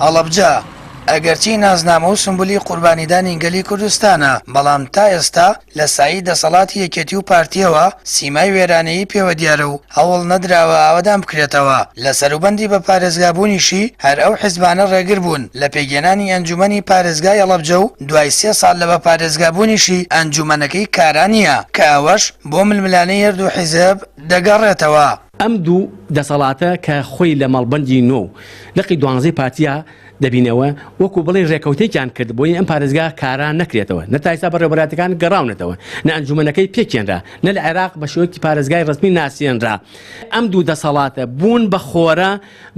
هەڵەبجە ئەگەرچی نازنامە و سمبولی قوربانیدانی گەلی کوردستانە، بەڵام تا ئێستا لە سایەی دەسەڵاتی یەکێتی و پارتییەوە سیمای وێرانەیی پێوە دیارە و هەوڵ نەدراوە ئاوەدان بکرێتەوە. لە سەروبەندی بە پارێزگابوونیشی هەر ئەو حیزبانە ڕێگر بوون لە پێکهێنانی ئەنجومەنی پارێزگای هەڵەبجە و دوای سێ ساڵ لە بە پارێزگابوونیشی ئەنجومەنەکەی کارا نییە کە ئەوەش بۆ ململانێی هەردوو حیزب دەگەڕێتەوە. ئەم دوو دەسەڵاتە کە خۆی لە مەڵبەندی نۆ و لقی دوانزەی پارتیا دەبینەوە، وەکو بڵێی رێکەوتێکیان کرد بۆی ئەم پارێزگا کارا نەکرێتەوە، نە تا ئیستا بەڕێوەبەرایەتیەکان گەڕاونەتەوە، نە ئەنجومەنەکەی پێکهێنرا، نە لە عێراق بە شێوەیەکی پارێزگای رەسمی ناسێنرا. ئەم دوو دەسەڵاتە بوون بە خۆرە،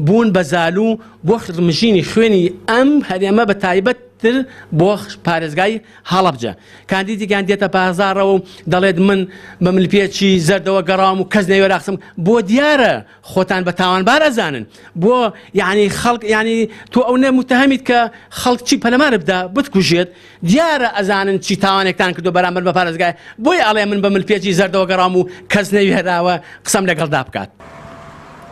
بوون بە زالوو بۆ مژینی خوێنی ئەم هەرێمە بە تایبەت تر بۆ پارێزگای هەڵەبجە. کاندیدێکیان دێتە بازاڕەوە و دەڵێت من بە ملپێچی زەردەوە گەڕاوم و کەس نەیوێرا قسەم بۆ دیارە خۆتان بە تاوانبار ئەزانن بۆ یعنی خەڵک یعنی تۆ ئەو نە متهەمیت کە خەڵک چی پەلەمارە بدا بتکوژێت دیارە ئەزانن چی تاوانێکتان کردو بەرامبەر بە پارێزگای بۆی ئەڵێ من بە ملپێچی زەردەوە گەڕام و کەس نەوێراوە قسەم لەگەڵدا بکات.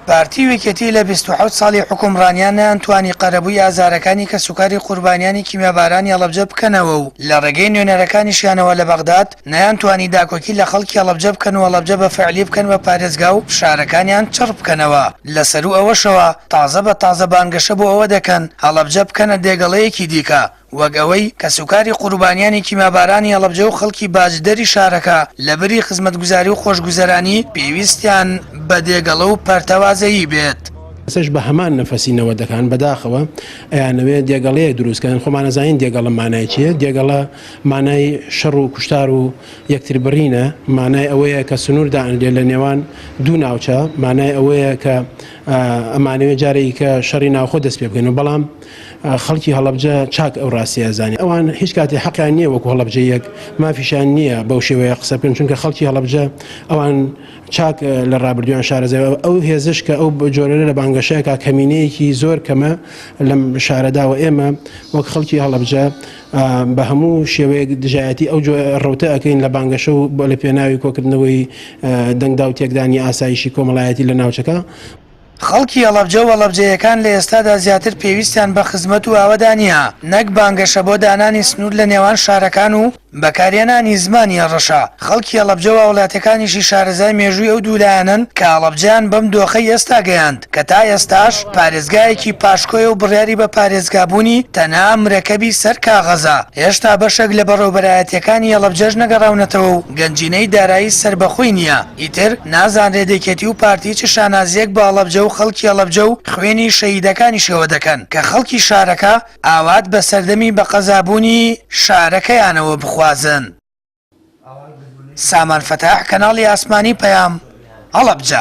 پارتی و یەکێتی لە 27 ساڵی حوکمڕانیان نەیانتوانی قەرەبووی ئازارەکانی کەسوکاری قوربانیانی کیمیابارانی هەڵەبجە بکەنەوە و لە ڕێگەی نوێنەرەکانیشیانەوە لە بەغداد نەیانتوانی داکۆکی لە خەڵکی هەڵەبجە بکەن و هەڵەبجە بە فعلی بکەن بە پارێزگا و شارەکانیان چڕ بکەنەوە لە سەروو ئەوەشەوە تازە بە تازە بانگەشە بۆ ئەوە دەکەن هەڵەبجە بکەنە دێگەڵەیەکی دیکە وەک ئەوەی کەسوکاری قوربانیانی کیمیابارانی هەڵەبجە و خەڵکی باجدەری شارەکە لەبری خزمەتگوزاری و خۆشگوزەرانی پێویستیان بە دێگەڵە و پەرتەوازەیی بێت. ئێستاش بە هەمان نەفەسی نەوەدەکان بەداخەوە ئەیانەوێت دێگەڵەیەک دروست کەن، خۆمان ئەزانین دێگەڵە مانای چییە، دێگەڵە مانای شەڕ و کوشتار و یەکتر بڕینە، مانای ئەوەیە کە سنوور دائەنرێت لە نێوان دوو ناوچە، مانای ئەوەیە کە ئەمانەوێت جارێکی کە شەڕی ناوخۆ دەست پێ بکەن، بەڵام خەڵکی هەڵەبجە چاک ئەو ڕاستیە ئەزانێ ئەوان هیچ کاتێ حەقیان نییە وەکو هەڵەبجەیەک مافیشیان نییە بەو شێوەیە قسە بکەن چونکە خەڵکی هەڵەبجە ئەوان چاک لە ڕابردویان شارەزای ئەو هێزش کە ئەو جۆرە لە بانگەشەیەکە کەمینەیەکی زۆر کەمە لەم شارەدا و ئێمە وەک خەڵکی هەڵەبجە بە هەموو شێوەیەک دژایەتی ئەو ڕەوتە ئەکەین لە بانگەشە و لە پێناوی کۆکردنەوەی دەنگدا و تێکدانی ئاسایشی کۆمەڵایەتی لە ناوچەکە. خەڵکی هەڵەبجە و هەڵەبجەیەکان لە ئێستادا زیاتر پێویستیان بە خزمەت و ئاوەدانییە نەک بانگەشە بۆ دانانی سنوور لە نێوان شارەکان و بەکارهێنانی زمانی هەڕەشە. خەڵکی هەڵەبجە و هاوڵاتیەکانیشی شارەزای مێژووی ئەو دوو لایەنەن کە هەڵەبجەیان بەم دۆخەی ئێستا گەیاند کە تا ئێستاش پارێزگایەکی پاشکۆیە و بڕیاری بە پارێزگابوونی تەنها مرەکەبی سەر کاغەزە. هێشتا بەشێک لە بەڕێوبەرایەتیەکانی هەڵەبجەش نەگەڕاونەتەوە و گەنجینەی دارایی سەربەخۆی نییە. ئیتر نازانرێت یەکێتی و پارتی چ شانازییەک بە هەڵەبجە و خەڵکی هەڵەبجە و خوێنی شەهیدەکانیشەوە دەکەن کە خەڵکی شارەکە ئاوات بە سەردەمی بەقەزابوونی شارەکەیانەوە بخوازن. سامان فەتاح، کەناڵی ئاسمانی پەیام، هەڵەبجە.